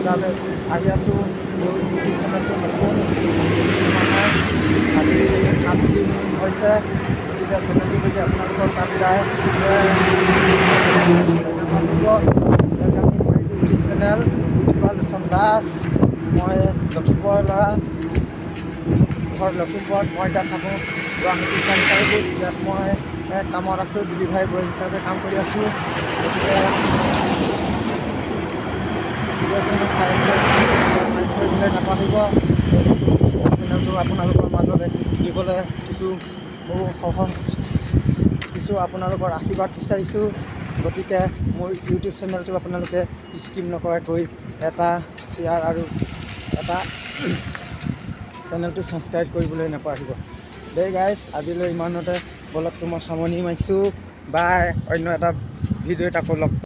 তালৈ আহি আছোঁ। মোৰ ইউটিউব চেনেলটো নতুন মাহৰ আজি 7 দিন হৈছে। গতিকে চেনেলটো যদি আপোনালোকৰ তাত যায়, নাপাহৰিব। Welcome to my YouTube channel YouTuber Lochan Das. মই লখিমপুৰৰ ল'ৰা, ঘৰ লখিমপুৰত। মই এতিয়া থাকোঁ গুৱাহাটী চাৰিআলিত। ইয়াত মই কামত আছোঁ, ডেলিভাৰী বয় হিচাপে কাম কৰি আছোঁ। গতিকে ভিডিঅ'টো চাই লাইক কৰিবলৈ নাপাহৰিব। চেনেলটো আপোনালোকৰ মাজলৈ দিবলৈ কিছু মোৰ সহ কিছু আপোনালোকৰ আশীৰ্বাদ বিচাৰিছোঁ। গতিকে মোৰ ইউটিউব চেনেলটো আপোনালোকে স্কিপ নকৰাকৈ এটা শ্বেয়াৰ আৰু এটা চেনেলটো ছাবস্ক্ৰাইব কৰিবলৈ নাপাহৰিব দেই গাইজ। আজিলৈ ইমানতে ব্লগটো মই সামৰণি মাৰিছোঁ। বাই, অন্য এটা ভিডিঅ'ত আকৌ লগ।